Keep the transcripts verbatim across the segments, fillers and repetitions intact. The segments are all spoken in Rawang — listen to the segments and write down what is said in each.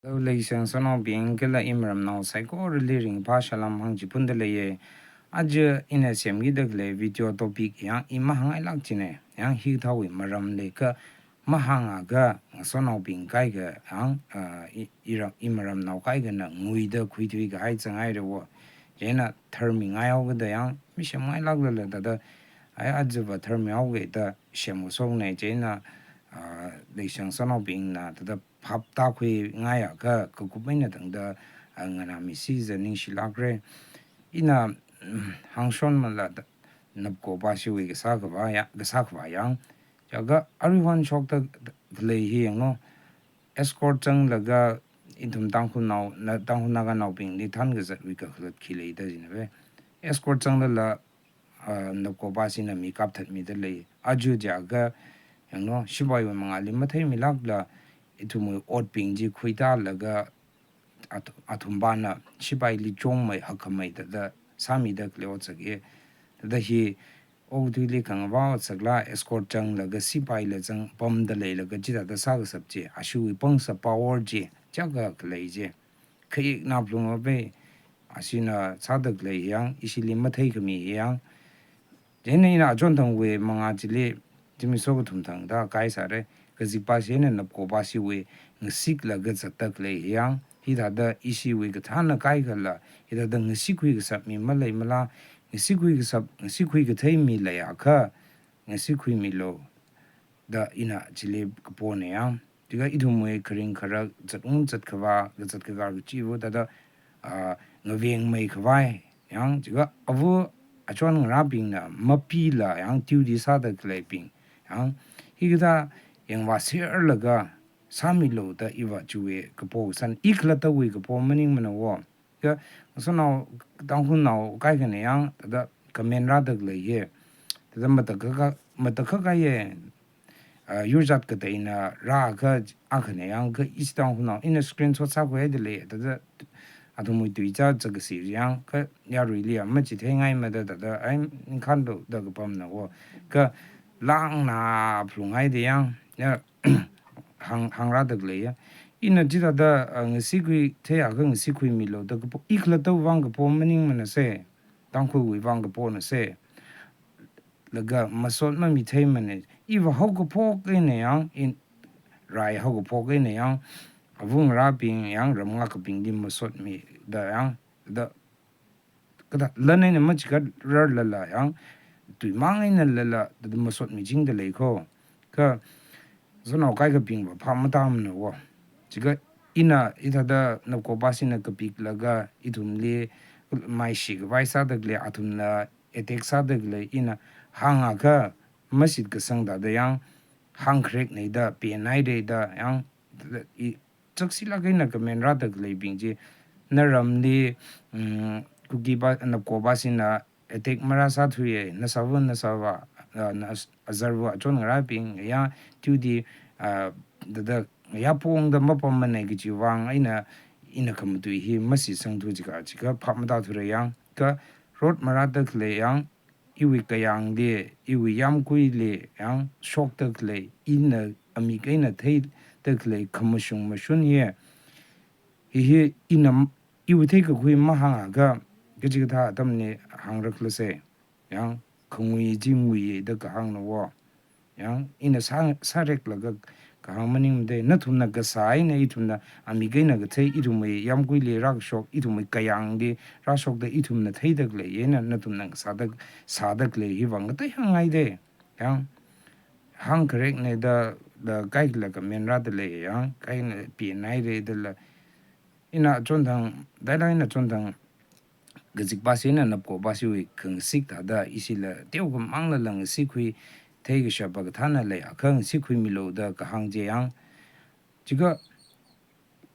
Leishang sonobing kela imram nao saikora liring pa shalam hang jipun de leye. Aja ina sem gi de le video topic yang ima hang ai lak jine. Yang hi thawi maram le ka mahang aga sonobing kai ga yang, ah, i, iram, imaram nao kai ga na ngui de kui tui ga hai chang ai re wo. Jena tharmi ngai au ga de yang mi sem ngai lak le le da da. Ai aja ba tharmi au ga da sem ga song ne jena, ah, leishang sonobing na da da phap ta khui ngai a ka, ka kup mai na dang da, ah, ngana mi si za ning shi lak re. Ina, mm, hang shon ma la da, nap ko ba shi wi ga sa ga ba ya, ga sa ga ba yang. Ja ga ari hwan shok ta, ta, le hi yang no. Escort chang la ga, itum tang hun nao, na, tang hun na ga nao bing li than ga zat wi ga khlat ki le da jin ve. Escort chang la la, ah, nap ko ba si na mi kap that mi da le. Aju ja ga, yang no, shibai wa manga li ma thai mi lak la, itum wi ot bing ji khui ta la ga, at-, atum ba na, shibai li chong mai, hak mai da da, sa mi da kle ot sak ye. Da da hi, ok tui li kang ba ot sak la, escort chang la ga, shibai la chang, pam da le la ga, ji da da sa ga sap je, a shu wi pang sa power je, ja ga kle je. Ka ik na plung a be, a shi na sa da kle yang, i shi li ma thai ka mi yang. Jena ina ajon tang we manga ji li, ji mi so ka tum tang da kai sa re. Ka zik ba shi na nap ko ba shi we, nga sik la ga zat da kle yang. Hi da da i shi we ka tha na kai ka la. Hi da da nga sik hui ka sap mi ma lai ma la. Nga sik hui ka sap, nga sik hui ka thai mi la ya ka. Nga sik hui mi lo. Da ina ji li ka po ne yang. Jiga itum we karing karak zat ung zat ka ba, ga zat ka gar ka ji wu da da, ah, nga veng mai ka bai. Yang, jiga avu ajon nga ra bing na, ma pi la, yang, tiu di sa da kle bing. Yang, hi ga da, yang wa se er la ga, sa mi lo da i wa ju we ka po san, i kla ta we ka po ma ning ma na wo. Ga, so nao, tang hun nao, kai ka ne yang, da da, ka men ra da kle ye. Da da ma ta ka ka, ma ta ka ka ye. Ah, yur zat ka ta ina ra ka, a ka ne yang ka isi tang hun nao, ina screenshot sa ko ye de le, da da, atum wi tui za za ka si yang, ka ya rui li ya, ma ji te ngai ma da da da, ai, in kan do da ka pam na wo. Ka lang na plung ai de yang, ya, hang, hang ra da le ya. Ina ji da da, ah, nga sik hui te ya ka nga sik hui mi lo, da ka po, ik la ta wang ka po ma ning ma na se, tang hui wi wang ka po na se. La ga ma sot ma mi thai ma ne. I wa hau ka po ke ne yang, in, rai hau ka po ke ne yang, a vung ra bing yang, ram nga ka bing di ma sot mi da yang, da, ka da, la ne na ma ji ka rar la la yang, tui ma ngai na la la, da da ma sot mi jing da le ko. Ka, so nao kai ka bing ba, pha ma ta ma na wo. Ji ka, ina, i ta da, nap ko ba si na ka pik la ga, itum li, mai shi ka bai sa da le, atum na, attack sa da le ina hang a ka masit ka sang da da yang hang krek nei da pe nai de da yang i chak si la ka ina ka men ra da le bing ji na ram li, mm, Kuki ba nap ko ba si na attack ma ra sa thu ye na sa vu na sa va, ah, na s-, azar vu a chon nga ra bing ya tiu di, ah, da da ya pong da ma pom ma nei ka ji wang ai na ina ka ma tui hi masit sang thu ji ka ji ka pha ma ta thu re yang ka rot ma ra da le yang iwi kayang li, iwi yamkui li, yang shok tøk li, ina amik eina tei tøk li, khamashung mashun ye. Hi hi ina iwi tei kakui mahang aga, kachi katha atam ni hang rak lase. Yang kangui ji ngui ye da kahang na wo. Yang ina sa, sa rek laga kahang maning mde, nathumna kasai na ithumna amik eina katei, ithumwui yamkui li rakshok, ithumwui kayang li rakshok da ithumna tei dak le, yena nathumna kasa dak, sa dak le, hi vang katei hang ngai de. Yang hang karek ne da, da kai la ka men ra da le, yang kai na pi nai re da la. Ina chon thang, dai dai na chon thang, Gazikbasi na napkobasi wui khangasik thada isi la teo kamang la la ngasik hui thei kashapa kathana lei a khangasik hui milo da kahang je yang. Chiga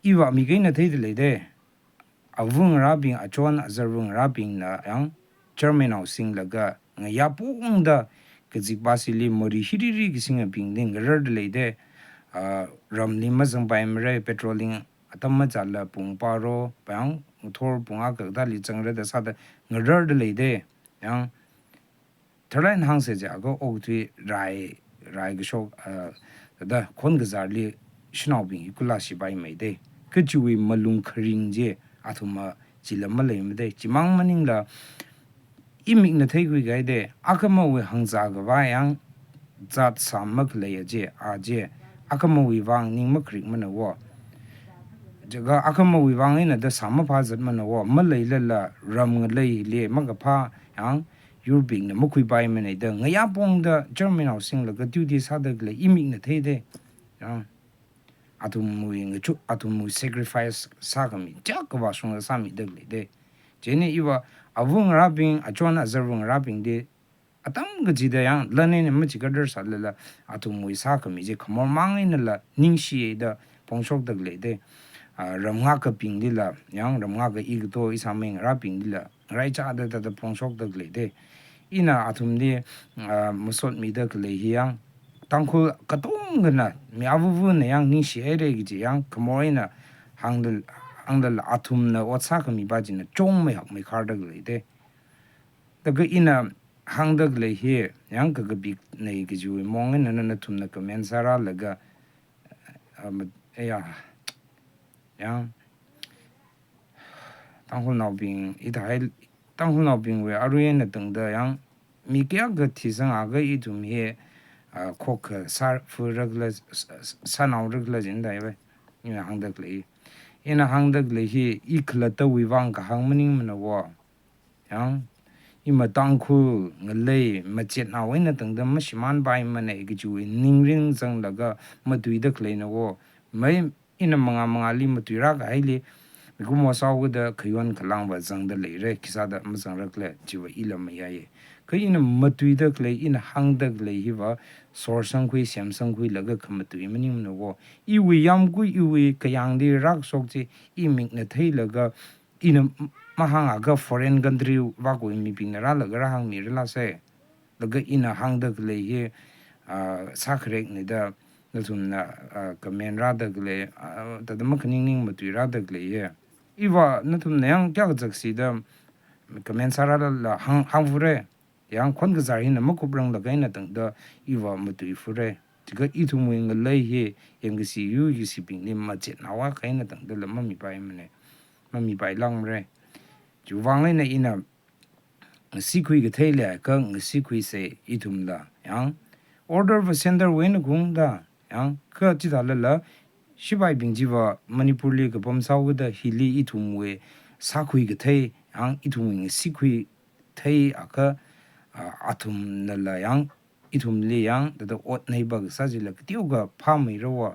iwa mi kaina thei da lei de. Avung rabing, achon azarvung rabing na yang chairman housing laga ngayapung da Gazikbasi li mori hiriri kasing abing ding ngarar da lei de. Ah, ram li mazang bai mare, patrolling atam macha la pung paro, pang thor pung a kak da li chang re da sa da ngarar da lei de. Yang tharlai hang se ja ko ok tui rai, rai kashok, ah, da khon kazar li shinao bing hi kula shibai mai de. Kachì wì mvlung kàring je, atùm a, chì la mvlei mvdè. Chì mang mvnìng la, í mik nø tei gui gai dè, akvmá wì hangzà gvbá yàng, zat sàm mvklei a je, a je, akvmá wì vang nìng mvkrik mvnà wò. Jega akvmá wì vang í nø dvsàm mvpà zat mvnà wò, mvlei lala, rvm ngvlei lè, mvgvpà, yàng, yur bing nø mvkui bai mvnà dv, ngayà pong dv, German housing la gvdiu di sa dv glei, í mik nø tei dè. Yàng. Atùm wì ngvchuk, atùm wì sacrifice sa kami, jak kaba shung sa mi dv glei dè. Jeni iwa, avung rabing, achon azar vung rabing dè, atam gvji dv yàng, lvnè nì mvji gvdar sa lala, atùm wì sa kami je, khamor mang í nø la, nìngshì dv, pongshok dv glei dè. A, rvm ngà kà ping dì la, yàng, rvm ngà kà í gvto, í sa meng rabing dì la, rai cha dv dv dv pongshok dv glei dè. Í nø atùm dì, a, mvsot mi dv glei hì yàng. Tangkhul kàtong gvnà, mi avuvu nø yàng, nìngshì ere gvji yàng, khamor í nø, hangdal, hangdal atùm nø otsa kami ba ji nø, chong mvhak mvkar dv glei dè. Dvga í nø hang dv glei hì, yàng kagabik nø gvji wì mong nø nø nø tùm nø comment sara laga, a, mv-, ya, yàng, Tangkhul naobing, í thai, Tangkhul naobing wì arui nø tøng dv yàng, mi kya gvti sàng a gv í tùm hì, a, kok sa fu rvgla, s-, s-, sa nau rvgla jin dai wì, í nø hang dv glei. Í nø hang dv glei hì, í kala tv wì vang kà hang mvnìng mvnà wò. Yàng, í mv Tangkhul, ngvlei, mvchet na wē nø tøng dv mvshì man bai mvnà gvji wì nìng ring zang laga mvtui dv glei nø wò. Mv, í nø mvngà mvngà lì mvtui ra kà hì lì. Mì kum wà sao gvdv kayuan kalang wa zang dv lei re, kisa dv mvzang rvgla, ji wa í la mvyà ye. Kà í nø mvtui dv glei, í nø hang dv glei hì wa, sor sangkui, siam sangkui laga kà mvtui mvnìng mvnà wò. Í wì yam kui, í wì kayang dì rak sok ji, í mik nø tei laga, í nø mvhang a gv foreign country wa gø mibing nø ra laga ra hang mi rvla se. Laga í nø hang dv glei hì, a, sa krek nø dv, nø tùm nø, a, comment ra dv glei, a, dv dv mvknìng nìng mvtui ra dv glei hì. Í wa nø tùm nø yàng kya gvzak si dv, comment sara la, la hang, hang fu re. Yàng kon gvzar hì nø mvkup rang laga í nø tøng dv, í wa mvtui fu re. Jega í tùm wì ngvlei hì, yàng gvsi yu gvsi bing nì mvchet na wa kà í nø tøng dv la mvmi bai mvnà. Mvmi bai lang mvre. Ju vang í nø í nø, ngvsikui gvtei lè kà ngvsikui se í tùm la, yàng. Order wa center wē nø gung dv, yàng. Kà ji dv lala, shibai bing ji wa Manipur lì gvbam sao gvdv hì lì í tùm wì, sakui gvtei, yàng, í tùm wì ngvsikui tei a kà, a, atùm nø la yàng, í tùm lì yàng, dv dv ot nø í ba gvsa ji la gvdiu gv pà mvra wò.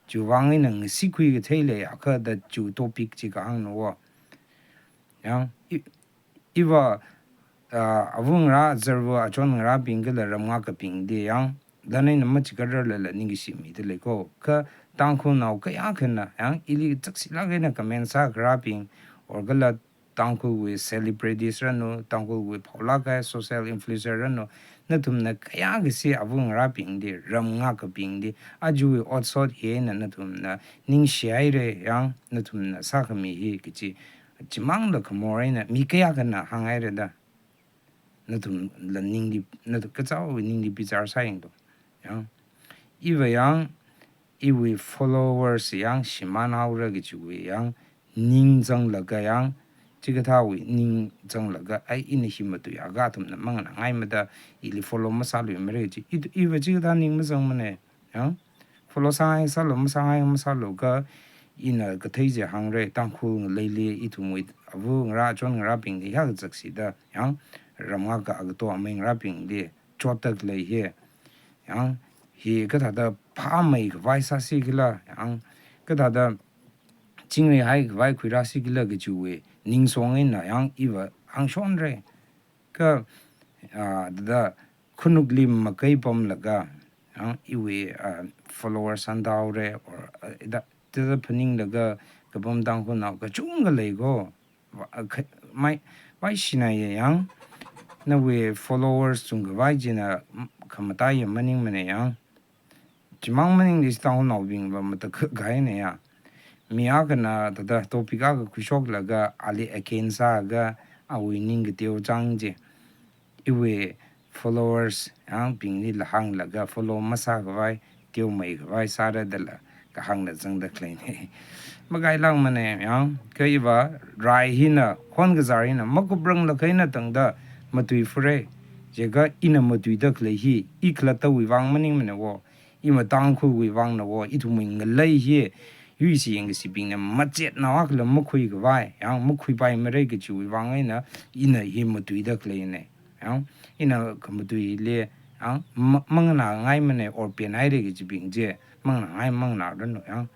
Ju vang í nø ngvsikui gvtei lè a kà dv ju topic ji kà hang nø wò. Yàng, í, í wa, a, avung ra, zar wa, achon ra bing gvla rvm ngà kà ping dì yàng. Dv nø nø mvji gvdar lala nìng gvsi mi dv lei ko. Kà Tangkhul nau kaya kà nø, yàng, í lì tsak si la gv nø comment sa kra bing, or gvla Tangkhul wì celebrities rvnu, Tangkhul wì paula kà social influencer rvnu, nø tùm nø kaya gvsi avung ra bing dì, rvm ngà kà bing dì, aju wì ot sot hì nø nø tùm nø, nìngshì ai re, yàng, nø tùm nø sa kà mi hì gvji, Chimang dø kamo rei nø, mi kaya ka nø hang ai rei dø. Nø tøm la ning di, nø tø kachao ning di bichar sa ying dø. Yang. Iwe yang, iwe followers yang, shiman hao rei ki chi we yang, ning zang la ga yang, chi ka tha we ning zang la ga, ai, inø hi mvtui a ga tøm nø mang nø ngai mvdø, ili follow mvsa lu mvre chi, i, iwe chi ka tha ning mvzang mvne. Yang, follow shangai salo, mvshangai mvsalo ka, inø ka thei ze hang rei, Tangkhul ngaleili, i thum we, avu ngara, chon ngara ping di, ya ka zak si da, yang, ram nga ka agato amai ngara ping di, chot tak lei he. Yang, hi ka tha da, pa mai ka vai sa si kila, yang, ka tha da, ching rei hai ka vai kui ra si kila ka chu we, ning song in na, yang, iwa, hang shon rei. Ka, a, da, da, khunuk lim makai pam laga, a, iwe, a, followers an dau re, or, a, da, da, da, phaning laga, ka pam dang khunau, ka chung ka lei go. Wa, a, ka, mai, mai shina ye yang, na we followers chung ka vai jina, m, ka mata ye maning mane yang. Chimang maning di stang nau bing ba mata ka gai ne ya. Mi a ka na da da topic a ka kushok laga ali against a ga a wi ning ka teo chang je. Iwe followers ang bing ni la hang laga follow masa ka vai teo mai ka vai sa ra da la Hang nø zøng dvkleine. Mvgailvng mvne yv̀ng. Kà iwa rai hinø, kon gvzar hinø, mvkuprøng lvkø hinø tøng dv mvtui fure. Jega inø mvtui dvkle hi, i kvlat dv wivang mvning mvne wo. I mvtangkul wivang nø wo, i tumui ngvlei hi. Yui si yeng si bing nø mvjet na wa kvlø mvkui gvai. Yv̀ng mvkui bai mvre gvchi wivang ai nø, inø hi mvtui dvkle ne. Yv̀ng, inø kà mvtui le, yv̀ng, mvngna ngai mvne or pien ai re gvchi bing je, mvngna ngai mvngna røn no, yv̀ng.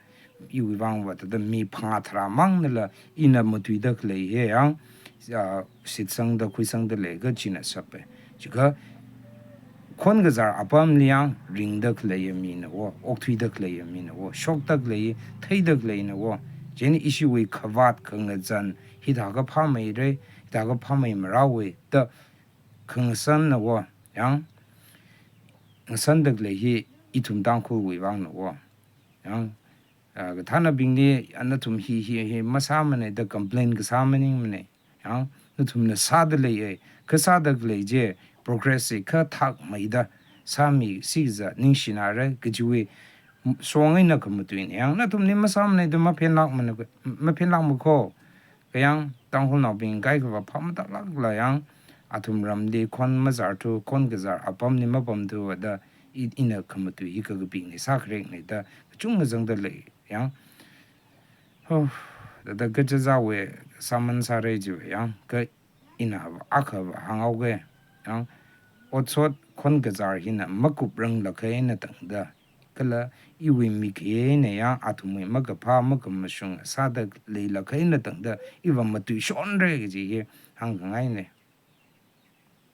Iwi wang wa tø dø mi panga tara mang nø la, inø mvtui dvkle he, yv̀ng, a, sit sang dø, kui sang dø le, gvchi nø sap e. Chikø, kon gvzar apam liang, ring dvkle ye mi nø wo, oktui dvkle ye mi nø wo, shok dvkle ye, tei dvkle ye nø wo. Jeni ishi wi kavat kangazan, hita ka pamai re, hita ka pamai mvra we, dø, kangsan nø wo, yv̀ng, ngsan dvkle hi, itum tangkul wi wang nø wo. Yv̀ng, a, gvtana bing ni, a, natum hi, hi, hi, mvsa mvne, dø complain gvsa mvning mvne. Yv̀ng, natum nø sa dvle e, kasa dvle je, progress e, kà tak mai dø, sa mi, si za, ningshi na re, gvji wi, m-, song e nø kà mvtui ne. Yv̀ng, natum ni mvsa mvne, dø mvpien lak mvne, mvpien lak mvko. Kayang tangkul nau bing gai kava pam tak lak la yv̀ng. Atum ram di kon mvzar tu, kon gvzar apam ni mvpam tu, wa dø, i, inø kà mvtui, i kà gvbing ni, sa krek ni, dø, kachung gvzang dvle, yv̀ng. Ho, dada gvjø za we, saman sa re ji we yv̀ng, kà inø hava, ak hava, hang au ge, yv̀ng. Otsot kon gvzar hinø, mvkuprøng lvkø inø tang dø. Kala, iwi mi ke ne yv̀ng, atum we mvkapa, mvkamashung, sa dvle lvkø inø tang dø, iwa mvtui shon re gvji he, hang ngai ne.